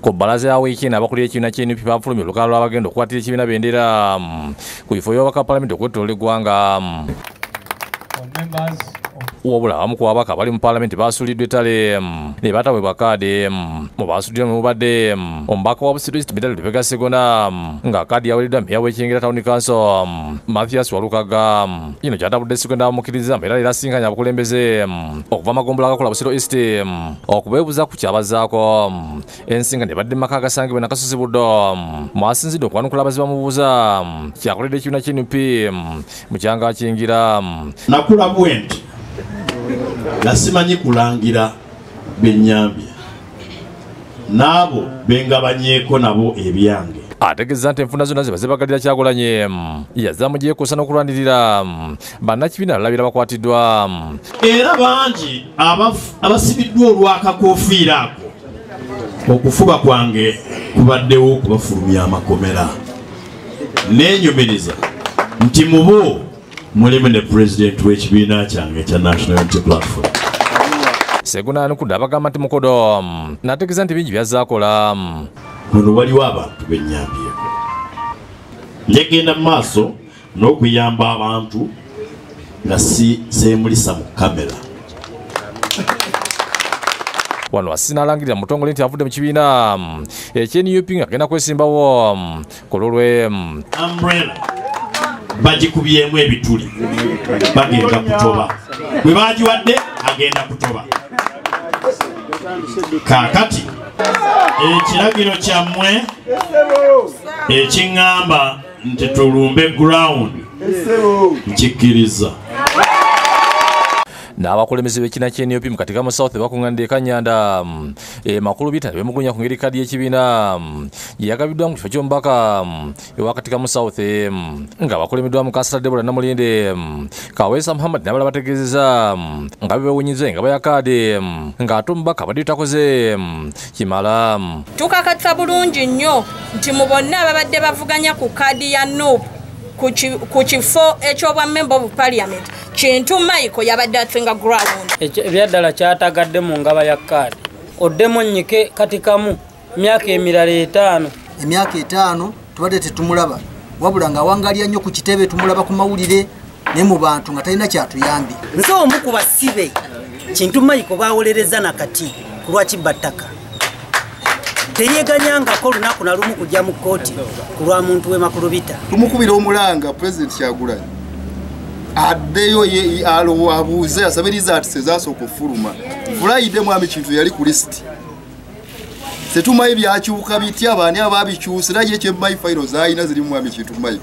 Ku bbalaza ya wiiki eno abakulira ekibiina kya NUP bafulumya olukalala lw'abagenda okukwatira ekibiina bendera ku bifo by'ababaka ba Paalamenti okwetooloola eggwanga. Wabula abamu ku babaka abali mu Paalamenti baasuuliddwa ettale ne bataweebwa kaadi. Mu baasuuliddwa mwe mubadde omubaka wa Busiro East Medard Lubega Sseggona nga kaadi yaweereddwa mmeeya w'e Kyengera Town Council Mathias Walukaga. Kino kyatabudde Sseggona abamukkiriza era leero asisinkanye abakulembeze okuva amagombolola agakola Busiro East okubeebuuza ku kyabazaako. Ensisinkano ebadde mu maka agasangibwa e Nakasozi Buddo mwasinzidde okwanukula abazi bamubuuza kyakoledde ekibiina kya NUP mu kyanga Kyengera. Nakula bwe nti nga simanyi kulangira bennyambye n'abo bengabanyeeko nabo ebyange. Ategeeza nti enfunda zonna ze bazibagalira Kyagulanyi yazza mugyekuusa n'okulwanirira bannakibiina alabira bakwatiddwa. Era bangi abasibiddwa olw'akakoofiira ako. Okufuba kwange kubaddewo okubafulumya amakomera. Neenyumiriza nti mu bo mulimu ne pulezidenti w'ekibiina kyange ekya National Unity Platform. Sseggona anukudde abagamba nti mukodo n'ategeeza nti bingi by'azze akola. Muno waliwo abantu bennyambyeko. Njagenda mu maaso n'okuyamba abantu nga si seemulisa mu kamera. Wano asinalangirira mutongole nti avudde mu kibiina ekya NUP ng'agenda kwesimbawo ku lulwe. Umbrella bagikubyemu ebituli bagenda kutoba, bwe bagiwadde agenda kutoba. Kaakati ekiragiro kyammwe ekiŋŋamba nti tulumbe ground nkikkiriza. N'abakulembeze b'ekibiina kya NUP mu Katikamu South bakuŋŋaanidde e Kanyanda makulu bita beemugunya ku ngeri kaadi y'ekibiina gye yagabiddwa mu kifo ky'omubaka ewa Katikamu South nga bakulembeddwamu Kansala Deborah Namulinde, Kaweesa Muhammad n'abalala bategeezezza nga beewuunyizza engaba ya kaadi ng'ate omubaka abadde takoze kimala. Tukakasa bulungi nnyo nti mu bonna ababadde bavuganya ku kaadi ya NUP ku kifo eky'obwa member of parliament, Kintu Michael yabadde asinga ground. Ebyaddala kyatagadde mu ngaba ya kaadi. Oddemu nnyike Katikamu emyaka emirala 5. Emyaka 5 tubadde tetumulaba, wabula ng'awangalya nnyo ku kitebe, tumulaba ku mawulire ne mu bantu nga talina kyatuyambye. Nze omu ku basibe Kintu Michael baawolereza nakati ku lwa kibba ttaka. Teyeganyangako olunaku na lumu kujja mu kkooti ku lwa muntu w'e Makulubita. Tumukubira omulanga Pulezidenti Kyagulanyi addeyo abuuze asabe results ezasooka okufuluma. Friday mwami Kintu yali ku lisiti. Tetumanyi byakyuka bitya, baani ababikyusa, era ye kyemmanyi fayiro z'alina ziri mu mwami Kintu Michael.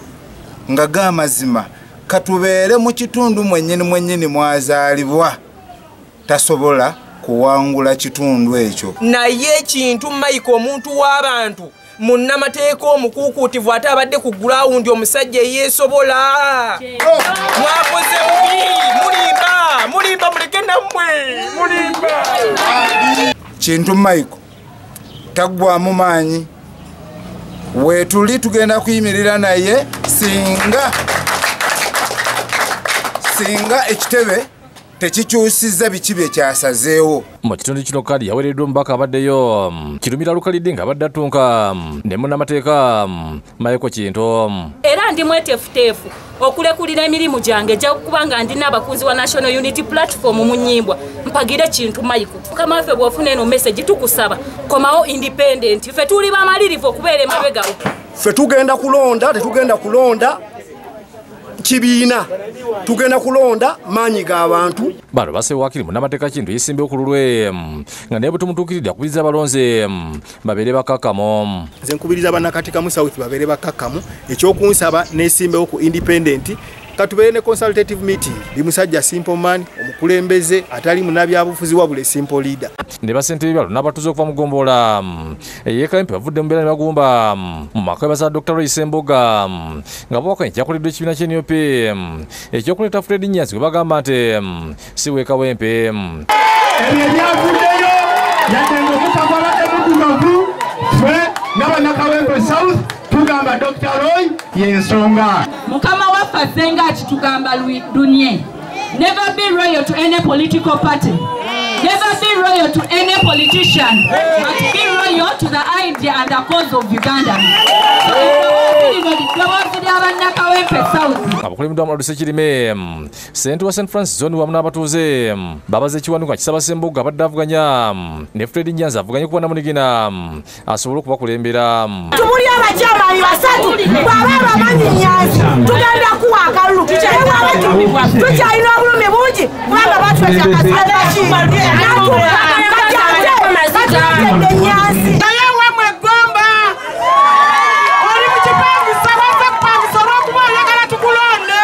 Nga g'amazima katubeere mu kitundu mwennyini mwennyini mwazaalibwa, tasobola kuwangula kitundu ekyo. Naye Kintu Michael omuntu w'abantu munnamateeka omukuukuutivu ate abadde ku gulawundi omusajja eyeesobola. Mwakoze bubi, mulimba, mulimba, muleke nammwe, mulimba. Kintu Michael taggwamu maanyi, weetuli tugenda kuyimirira naye singa ekitebe tekikyusizza biki bye kyasazeewo. Mu kitundu kino kaadi yaweereddwa omubaka abaddeyo Kirumira Lukalidde ng'abadde atunka ne munnamateeka Michael Kintu. Era ndi mweteefuteefu okulekulira emirimu gyange ejja kuba nga ndi n'abakunzi wa National Unity Platform mu nnyimbwa mpagire Kintu Michael. Mukama waffe bw'ofuna eno message tukusaba komawo independent, ffe tuli bamalirivu okubeera emabega wo. Ffe tugenda kulonda, tetugenda kulonda kibiina, tugenda kulonda maanyi g'abantu. Bano basse waakiri munnamateeka Kintu yeesimbyewo ku lulwe nga naye bwe tumutuukiridde akubiriza abalonzi babeere bakkakkamu. Nze nkubiriza bannakatikamu South babeere bakkakkamu. Ekyokunsaba neesimbewo ku independent, katubeere ne consultative meeting. Ndi musajja simple man, omukulembeze atali munnabyabufuzi wabula simple leader. Ne bassentebe balo n'abatuuze okuva mu ggombolola ey'e Kawempe bavudde mu mbeera ne bagumba mu maka baza Dr. Roy Ssemboga nga bawakanya ekyakoleddwa ekibiina kya NUP ekyokuleeta Fred Nyanzi gwe bagamba nti si w'e Kawempe. Ebyo ebyavuddeyo yadde ng'omukka gwabadde muddugavu, ffe nga bannakawempe South tugamba Dr. Roy y'ensonga. Mukama waffe azze nga akitugamba lunye. Never be loyal to any political party. Never be loyal to any politician, but be loyal to the idea. unity and the cause of Uganda. Eddoboozi ly'abannakawempe South. Abakulembeddwamu Laduse Kirime, ssentebe wa St Francis Zone wamu n'abatuuze babaze Kiwanuka Kisaba Ssembuga abadde avuganya ne Fred Nyanzi avuganye ku bwannamunigina asobole okubakulembera. Tumuli abakyamani basatu bw'aba abamanyi Nyanzi tugenda kuwa akalulu, tukyalina obulumi bungi kubanga batwetakaatatuletedde Nyanzi. Naye wemwe eggomba oli mu kipangisa, wava kupangisa olw'okuba oyagala tukulonde.